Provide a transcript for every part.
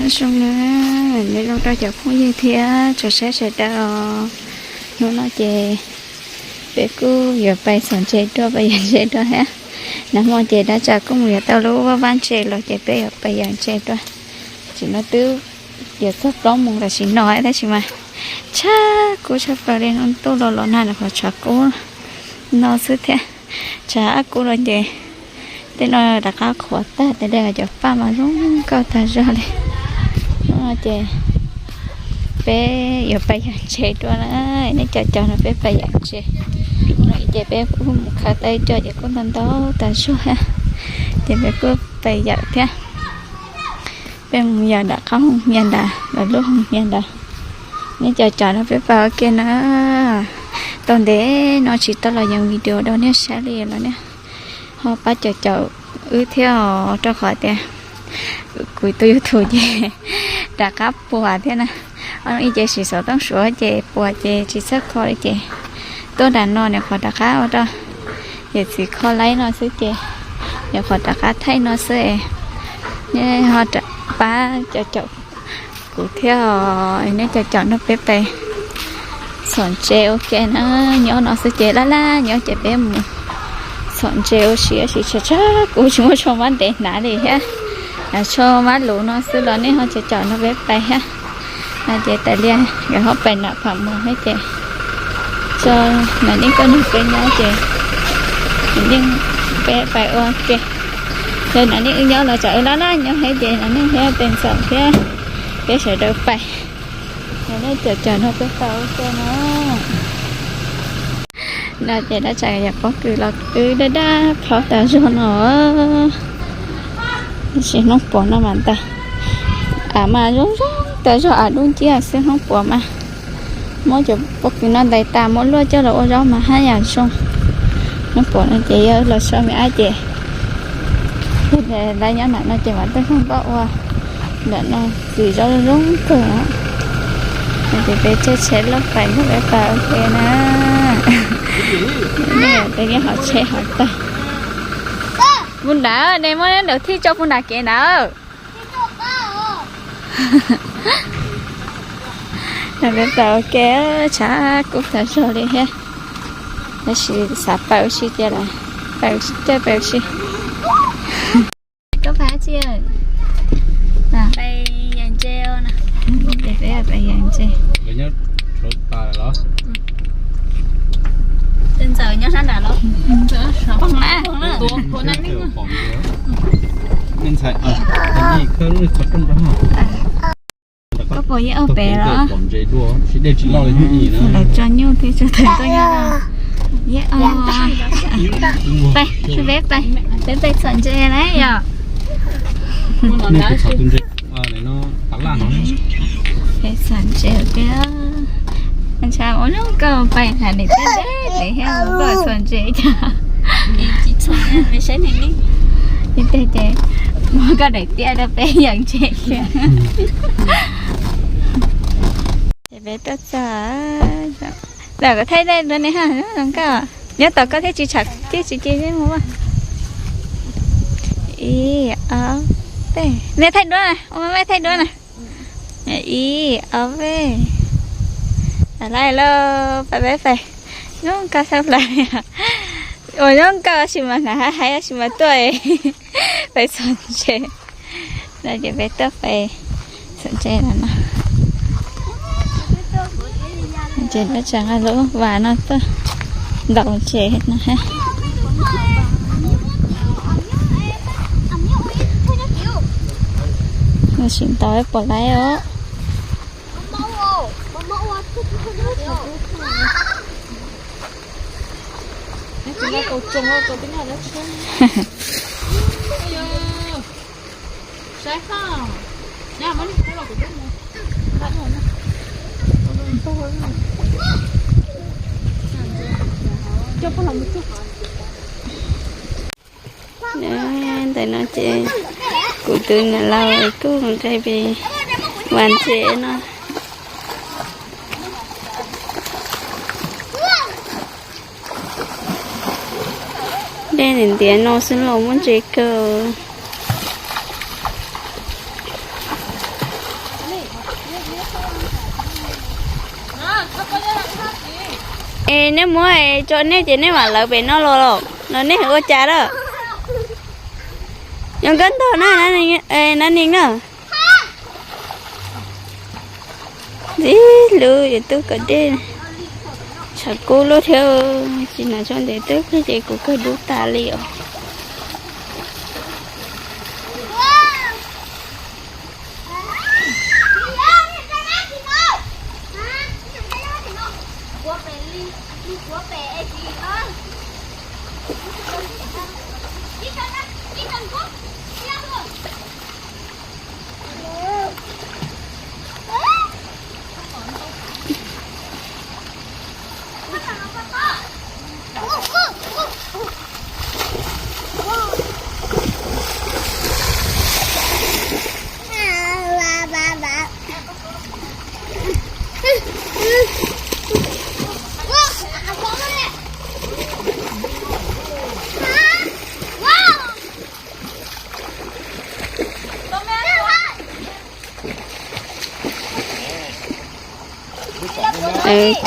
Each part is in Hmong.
Zoo na, nyob zoo rau cov phooj ywg thiab tsoom saib sawv daws os. Hnub no ces peb kuj yuav pais txhom ntses dua, pais yam ntses dua thiab. Nag hmo ces dab tsam kuj mus yuav tau lub vaj ntses los ces peb yuav pais yam ntses dua. Tam sim no twb yuav txog plaub moos tam sim no tab sis mas tshab kub tshaj plaws li, hnub tuaj los los nag nws qhov tshav kub no xwb thiab. Tshav kub los ces tej no rov qab qhuav tag tas li, cov paj mas zoo nkauj tag zog li. Hnub no ces peb yuav pais yam ntses dua na, nej cov caum no peb pais yam ntses. Hnub no ces peb kuj mus khaws tau ib co ces kuj ntau ntau tas zog thiab, ces peb kuj pais yam thiab. Peb mus yam nram qab hoos hias nrad, lawv lub hoos hias nrad. Nej cov caum no peb pais ua ke na. Tau ntev no tsis tau los yees video rau nej saib li los nej ho pab caum caum wb thiab os, rau qhov tias kuv tus YouTube ces rov qab puas thiab na. Ob hnub ib ces siv xov tooj suav ces puas ces tsis txawj kho li ces tuaj nram no nws qhov rov qab ua rau yawm txiv kho laib no xwb ces yog qhov rov qab thaij no xwb. Nej ho pab caum caum kuv thiab os, nej cov caum no peb pais txhom ntses ua ke na. Nyob no xwb ces laj laj nyob ces peb mus txhom ntses ua si, tab sis tshav tshav kub tsis muaj tsho mab ntev hnav li thiab, tsho mab luv no xwb los nej ho cov caum no peb pais thiab. No ces tas li nkawd ho pais nram pham mus thiab ces tso Nam Neej koj nrog peb nyob ces Nam Neej peb pais ua ke. Yog Nam Neej wb nyob los tsam wb laj laj nyob thiab ces Nam Neej thiab Pes Ntxawm thiab peb sawv daws pais. Yog nej cov caum no peb pais ua ke na. No ces dab tsam yog pob kws los wb daj daj plhob tas zog no. Tab sis hnub puas no mas ntag, av mas zoo zoo tas zog, av dub nciab xwb. Hnub puas mas muab cov pob kws no ntais tas muab luaj coj los ua zaub mas haj yam zoo. Hnub puas no ces yog los so me ab ces lawv nyob nram no ces mam tuaj npaj ua nram no txiv zaub zoo kawg. No ces peb caij tsheb lauj kaim nrog peb pais ua ke na. Nej peb niaj hauv tsheb hauv tag. Puag nrad, nej muab daus thij tso puag nrad kev nrad. Peb pais ua ke, tshav kub tas zog li thiab. Tab sis xav pais ua si ces los pais, caij pais ua si. Koj pais dab tsi? Pais yam ntses. Peb pais yam ntses. Ntxawm nyob sab nram los? Poob na. Koj puas yeej ob pem los? Lawv tso nyuj thiab tso thawv tuaj nyob. Yeej ob. Pais, peb pais, peb pais txhom ntses na yom. Peb txhom ntses tiag. Ntshai ua zoo nkauj pais nrad, niam tij ntev ntev thiab mus koj txhom ntses cas. Ib teg ces muab koj daim tiab rau peb yam ntses kiag. Ces peb tuaj txog, lawm kom thaij dej rau ne ha, zoo nkauj. Nyob tos koj thiab tsis tsham thiab tsis ci mus. Ib ob peb, nej thaij duab na, ua mej thaij duab na. Ib ob peb, lawm lauj, pais peb pais. Zoo nkauj tshaj plaws. Ua zoo nkauj tab sis mas hnav hais hais tab sis mas tuaj pais txhom ntses. No ces peb tuaj pais txhom ntses no no. Ces peb tseem nqa lub vas no tuaj ntaus ntses no thiab. Sim ntaus puas laib os. Ntawm no ces kuv tus niam laus kuj nqes pem vas ntses no. Dej ntiav no xwb los muaj ntses kawg. Es nej muab tso nej ces nej mam lawv pem no los los no nej ua cas lawm? Yuav nkawd ntog na, Nab Neeg na. Ntxim hlub yuav tub kom deb, tshav kub lub thiab, tsis hnav tso ntev twb plig ces kuv kawg dub tas li os.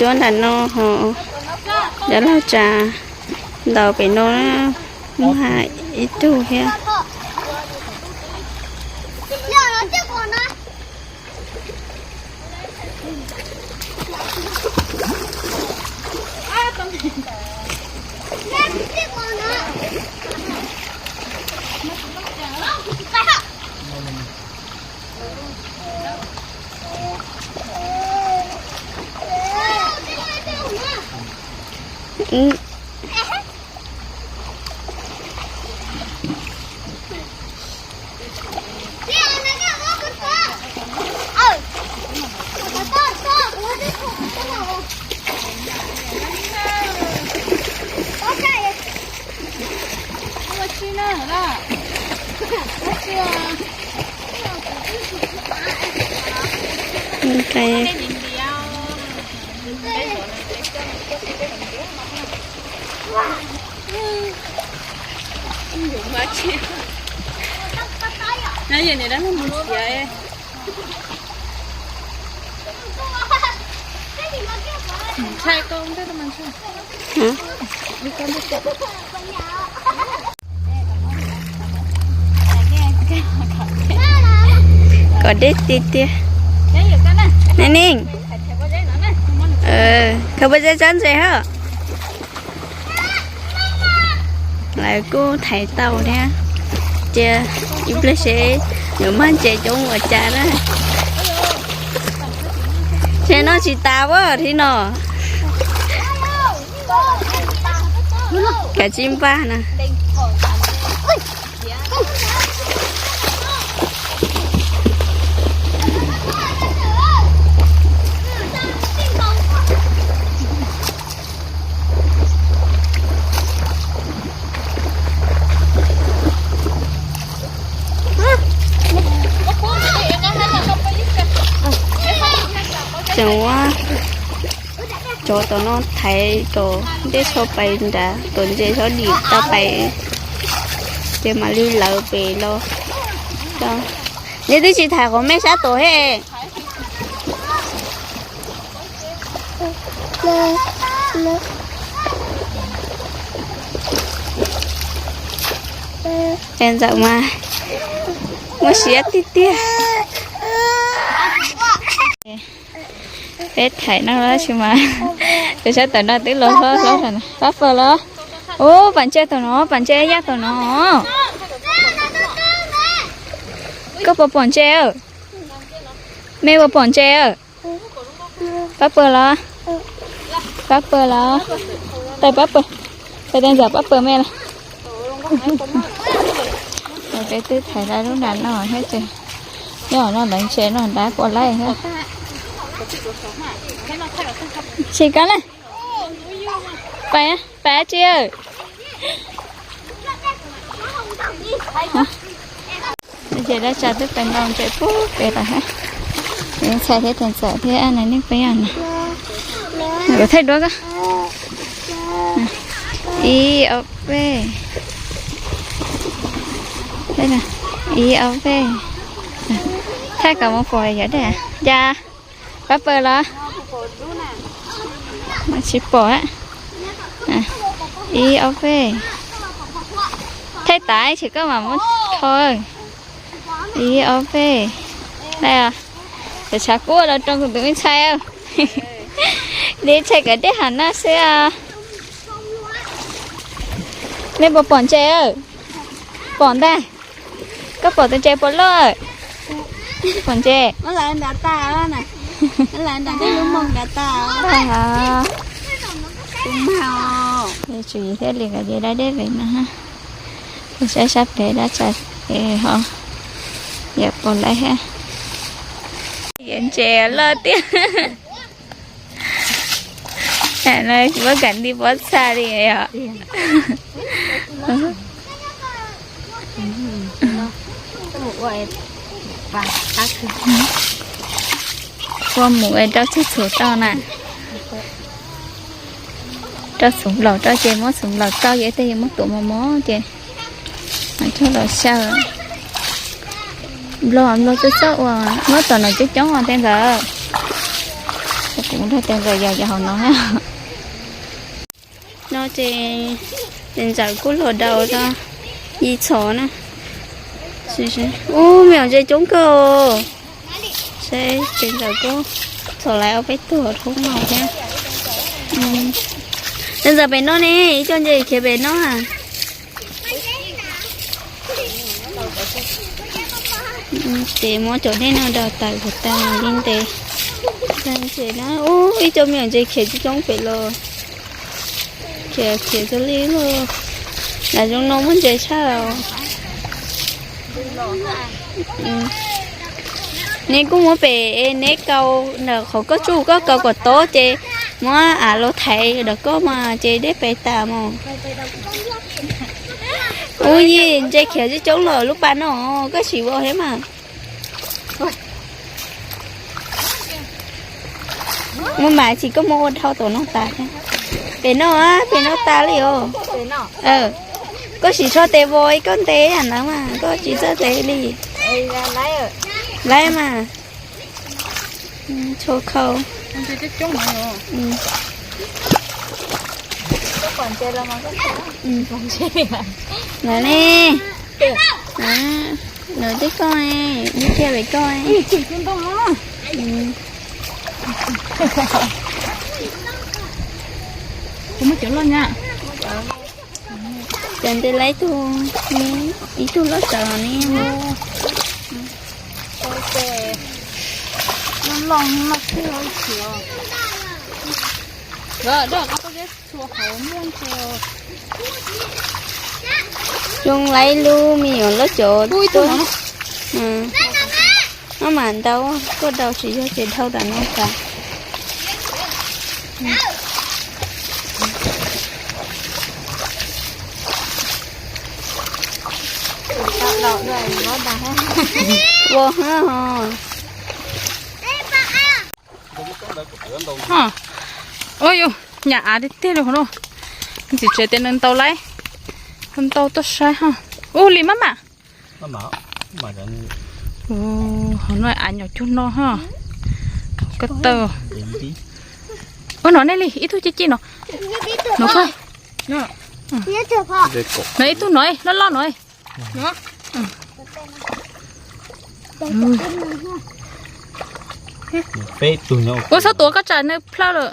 Cuab nram no ho cov laug tsa ntaus pem no, muaj ib tug thiab. Kom deb tiag tiag. Nab Neeg, khaws pob zeb tsob ntses hos. Lawv kuj thaiv tau thiab. Cia ib pliag seb yuav mag ntses coob ua cas na. Ces noj tsis tas ua li no. Kav tsij npaj na. Tseem ua cov tom no thaiv kom dej txhob pais nrad, kom ntses txhob dim tau pais, ces mam li lawv pem los. Neb twb tsis tham qhov mej sab tom he. Es ntxawm mas muaj siab tiag tiag. Peb thaim no tab sis mas tus sab tom no twb los hlob hlob. Pab pawg los? Ub, pam ntse tom no, pam ntse yaj tom no. Koj puas pom ntses? Mej puas pom ntses? Pab pawg los? Pab pawg los? Tais pab pawg, tais tais ntxawm pab pawg mej los? Peb twb thaiv lawv lub nram no thiab ces nyob no lawv ntses no dab puas laij thiab. Tsis kab na. Pais, pais tsi. Ces dab tsa twb pais ntaus ntses pub pem lawm thiab. Ntxhais thiab tais ntxawm thiab nais neeg peb yog no. Kuv thaij duab koj. Ib ob peb. Ib ob peb. Thaij kom mus pom yog dab, ya, pab pawg los? Tsis pom. Ib ob peb. Thaij tas tsis koj mam muab kho. Ib ob peb. Txav tshav kub los rau kuv tus me ntxhais. Li ntxhais kom dej hav no xwb. Nej puas pom ntses? Pom ntag. Koj pom tus ntses puas loj? Pom ntses. Tsum thiaj li kom dej dab deb pem no. Saib sab pem dab tsi ho yuav pom lawm thiab. Yuav ntses loj tiag. Muab kam nti pob txha li os. Ua mus es rau txhua txhua tau na. Rau xub nplaum rau ces muab xub nplaum tau ces tej yuav muab tuav mos mos ces coj los xyaw. Nplaum nplaum txob txob ua, muab tom no coob coob ua tej ntawd. Kuv nrog tej ntawd yog yog hauv no. No ces ntxawm kuj los daus rau Yi txhom na. Ub, me nyuam ntses coob kawg. Saib ces ntxawm kuj txhom lawm ob peb tug thoob no thiab. Ntxawm pem no ne, ib co ntses khiav pem no. Ces muab cov dej no daus tawm kom tag li ntev. Ub, ib co me nyuam ntses khiav coob coob pem los. Khiav khiav txog li lawm. Nram zoov no muaj ntses tshaj os. Neb kuj muab pem neb kaus ntawm qhov koj tsuj koj kaus kom tob ces muab av los thaiv ntawm koj mas ces dej pem tas mas. Ub, yim ntses khiav coob coob los lub pas no koj sim ua thiab mas. Muaj mas tsis koj muab ua dhau tom no tas thiab. Pem no, pem no tas li os. Koj sim tso tes vos ib koj ntev yam ntawd mas koj tsis txawj ntev li. Laiv mas. Tshuav khau. Lawv ne, lawv tib koj, ib kiag pem koj. Cov ntes lawv ib tug, ib tug loj tsawv ne. Zoo lawv lub me nyuam loj tsawv tuaj. No mas ntau, koj daus tsis yog ces dhau tas no tas. Ua hab ho. Ua yus nyam av tiag tiag li hov no. Txiv tsev tias nws ntau lawm, ntau tuaj saib ho. Ua li maj mam. Hov no av nyuam cug no ho. Koj taw. Ua no nej li ib tug ci ci no. No, no ib tug no loj loj no. Ua txhob tuav koj tsam nws plhaw lawm.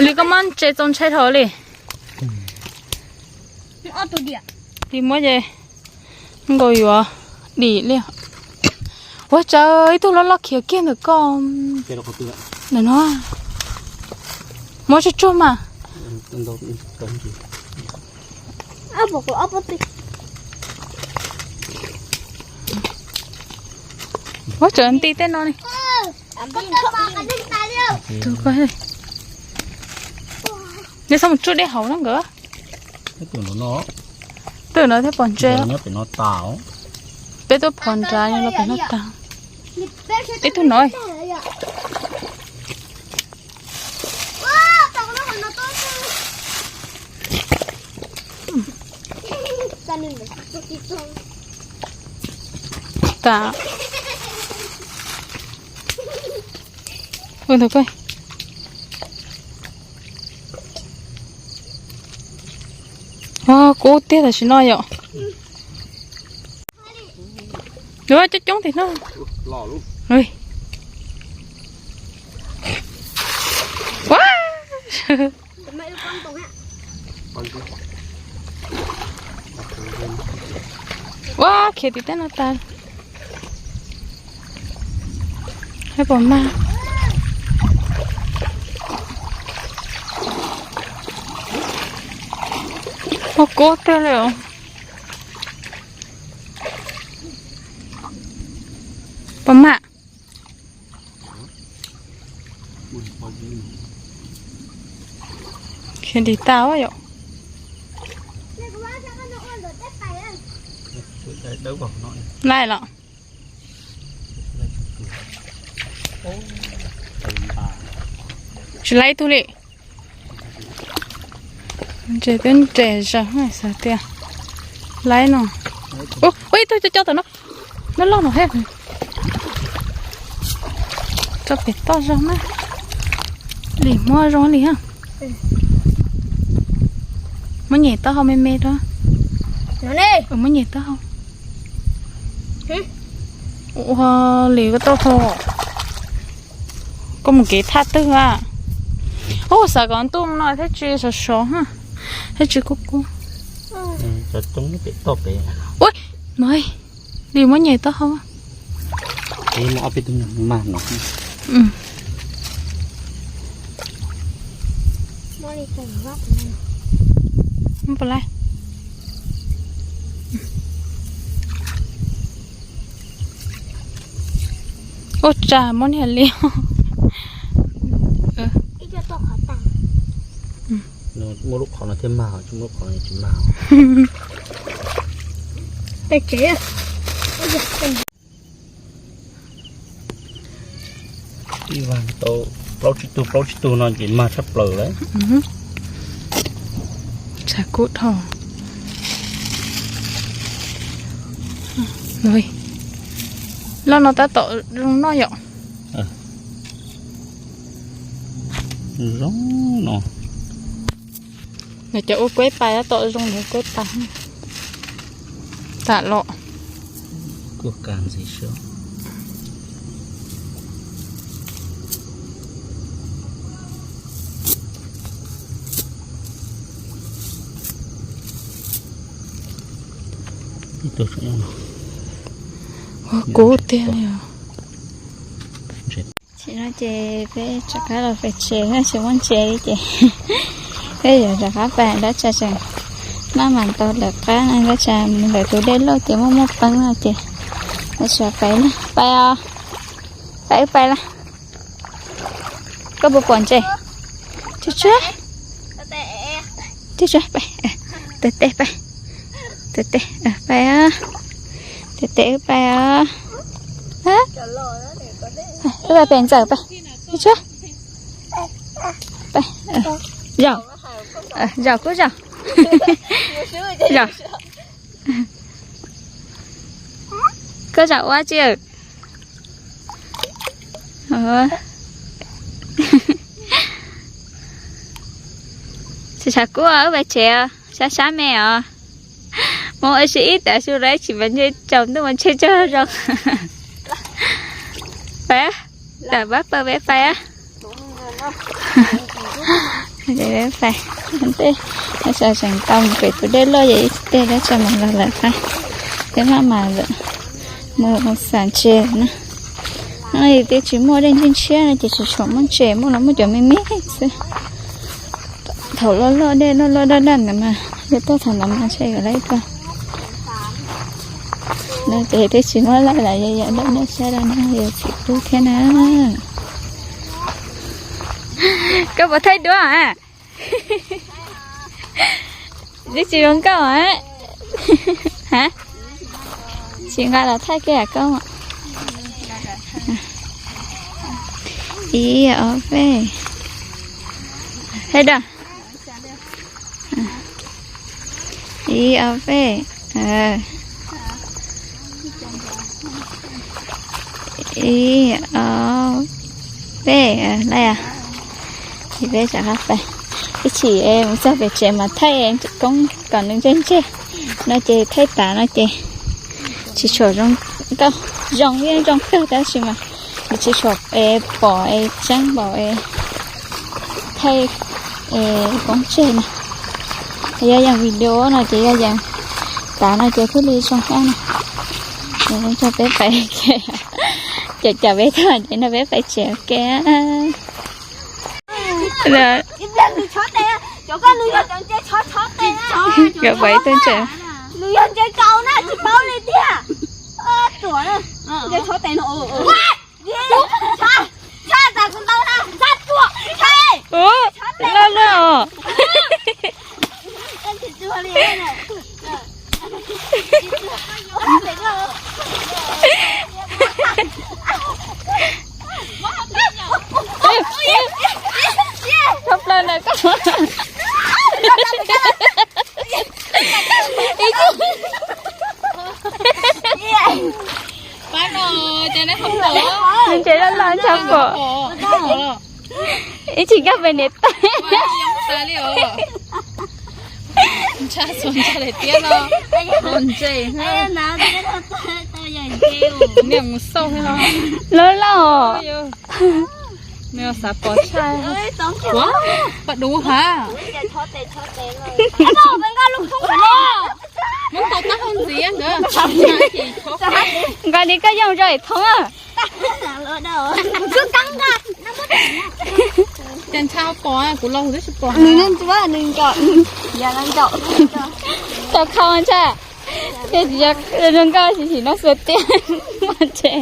Li koj muab ntses txaus ntshai dhau li. Li muab ces nkaus yuav dim li. Ua tsaws ib tug loj loj khiav kiag ntawm koj. Ntawm no. Muab tsuag tsuag mas. Ua tsaws nti tej no ne. Nej txhob mus tsuj dej hauv na nkawd. Twm no thiab pom ntses. Peb tuaj phom nrad los pem no tas. Ib tug no. Tas. Ua ntawd koj. Kub tiag tam sim no yom. Coob coob tim no. Ua khiav tim tej no tas. Hab pom mas. Ua kub tiag li os. Pom mas. Khiav dim tas yom. Laij los? Tsis laij ib tug li. Nres twb nres zog xav tias laib no. Ua ib tug cov cov tom no. Loj loj no he. Tso pem toj zog na. Lim muab zoo li. Muab nyem taub hau me me rau. Muab nyem taub hau. Ua li koj taub hau. Koj mus kev thaj twg a? Ub, xav kom ntuj no thiaj tsis sov sov, thiaj tsis kub kub. Ua, no, li muab nyem taub hau. Ua cas muab niag li. Muaj lub qhov no thiaj mag, tsis muaj lub qhov no tsis mag. Ib vas tau plaub tsib tug, plaub tsib tug no ces mag tshaj plaws lawm. Tshav kub dhau. Loj no tab tom zoo noj yom. Zoo no. Cov ua kuaib pais tab tom zoo li kuaib pais. Tam los. Ua kub tiag li os. Tam sim no ces peb rov qab los pem tsev, tsis muaj ntses li ces peb yuav rov qab pais, dab tsi tseem maj mam tau lawv qab na, dab tsi mus lawv tus dej loj ces muaj muaj peeb no ces dab tsi pais na, pais os, pais wb pais las. Koj puas pom ntses? Tsuag tsuag, tsuag tsuag pais, tes tes pais, tes tes pais os, tes tes wb pais os. Wb pais pem ntxawm pais, tsuag tsuag, pais, zaum, zaum kuj zaum, zaum. Koj zaum ua tsi? Tsis tshav kub, wb pais tsev os, sab sab me os. Mus ua si ib tag su lawm tsis mas ntshe tsaus ntuj mas ntshe tsaug zoo. Pais, pab pawg peb pais. Pais, tej, sawv tseem tau mus pem tus dej loj yog ib teg dab tsi mas los lawm qab, peb maj mam mus xam ntses na. Twb tsis muaj dej ntshiab ntshiab no ces tsuas tshuav muaj ntses, muaj los muaj cov me me xwb. Thaum loj loj dej loj loj daj daj ntawd mas yog tuaj thaum ntawd mas ntshe yuav laib kawg. No ces twb tsis muab laij lawm, yog yog dej dej sab daj no yog tsis kub thiab na. Koj puas thaij duab a? Twb tsis zoo nkauj a. Ha? Tsis nqa los thaij kiag koj. Ib ob peb. Thaij daj. Ib ob peb. Ib, ob, peb, laj, ces peb rov qab pais. Ib chim mus txog pem tsev mas thaij koob kom nws ntseg ntseg no ces thaij tas no ces tsis tshua zoo nkauj, zoo yeej zoo kawg tab sis mas nws tsis tshua pom es tseeb npaum es thaij koob tseg na. Yog yees video no ces yog yees tas no ces thiaj li zoo nkauj na. Ces peb pais, ces cov peb tag ces no peb pais tsev ua ke. Cov pais tag tsev. Ub, loj loj. Tshaj plaws ntawm koj. Nws tsev loj loj tshaj pom. Ib chim nkag pem niam tais. Loj loj. Nws xav pom tshaj. Pab dub ha. Muab tau tab hau ntxiv nkawd. Nqa li koj yooj zoo es thoob. Cas ntsha pom kuv los kuv twb tsis pom. Nws nco, nws nco. Tau khau ntshai. Ces tsis zoo nkauj sim sim no xuas tiaj pov tseg.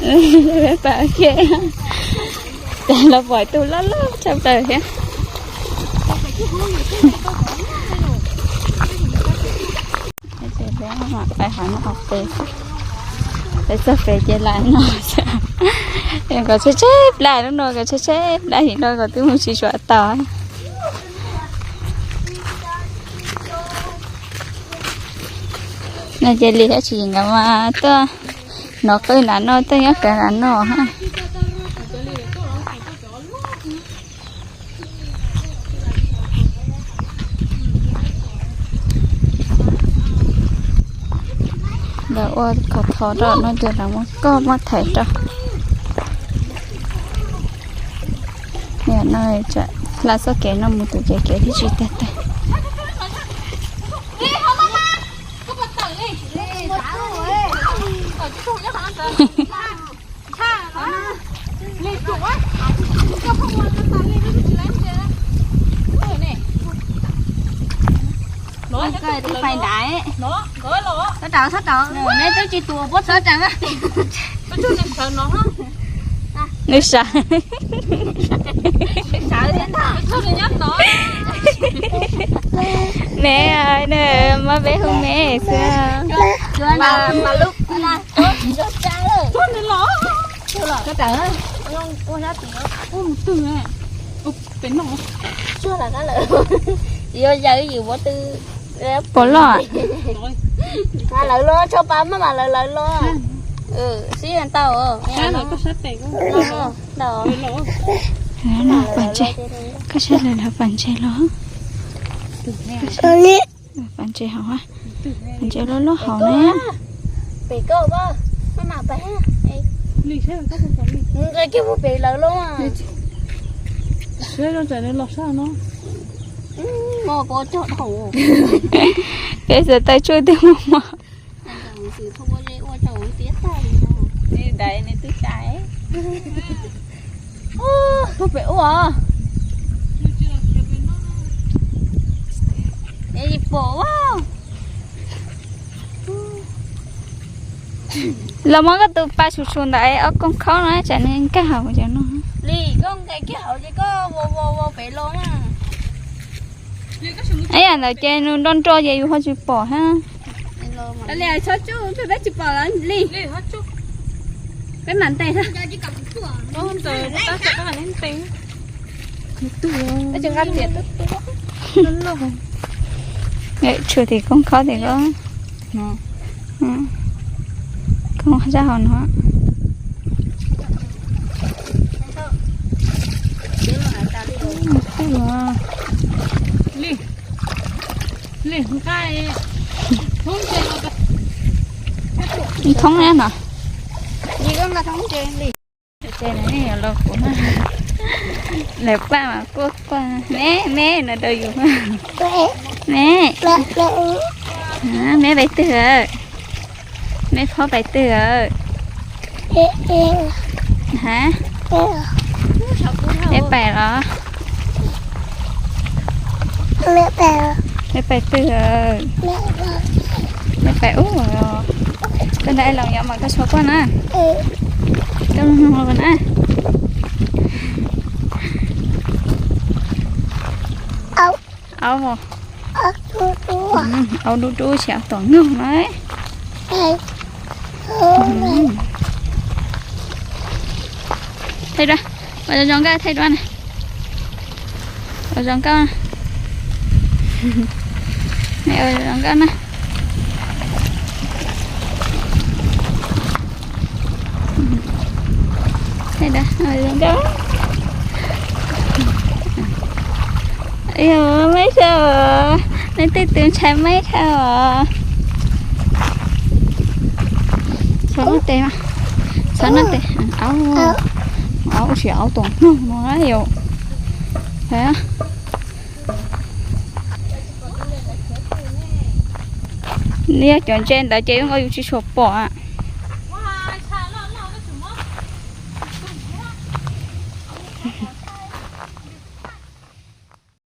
Peb pais ua ke, cas los pom tus loj loj tshaj plaws thiab. Ces peb mam pais hauv no pem, peb txog pem ces lam no xwb. Kom tshaib tshaib plab, lub no kom tshaib tshaib plab, nim no kom twb mus tsis tshua tau. No ces Lis thiab Tsis nkawd mas tuaj hnov qw nram no, tuaj nyob pem nram no. Lawv ua khov thov rau no ces lawv muab koj muab thaiv rau. Nim no hla txoj kev no mus tom kev, kev thiaj tsis tag tag. Twb pais nrad. Txhob raws, txhob raws, neb twb tsis tus puab txhob raws. Nws sawv. Me, nws muab peb hu me xwb. Pom loj. Lawv los tso pas maj mam lawv lawv los. Sib tau. Paj Ntsej, koj saib lawv lawv Paj Ntsej los. Paj Ntsej hauv, Paj Ntsej loj loj hauv na. Pem koj, maj mam pais. Nqe kiag mus pem lawv los. Peb xav tawm tsuj twg mus mog. Tus pem ua. Los muab koj tus pas sum sum ntawd ob koog khaub no tsam nws nkag hauv cov no. Ib yam ntawd ces nws nro nro ces yus ho tsis pom thiab. Peb mam ntes. Tshua tim koob khob tim koob, koob zaj hauv no. Thoob na no. Ces los kuv lawv paj mas quaj quaj, me me no rau yus. Me, me pais twg? Me phob pais twg? Ha, me pais los? Me pais twg? Me pais ub. Koj nrog Loos nyob mas koj txhob quaj na. Koj mloog na. Aub, aub dub dub ces aub tom noog no. Thaij dua, ua zoo nkauj thaij dua na. Ua zoo nkauj, ua zoo nkauj na. Thaij dua, ua zoo nkauj. Yog meb saib os, leej twg tus ntshai meb saib os. Txhob noj tes, txhob noj tes. Aub, aub, ua si aub tom noog no yom. Yog cov ntses ntawd ces zoo nkaus yus tsis tshua pom.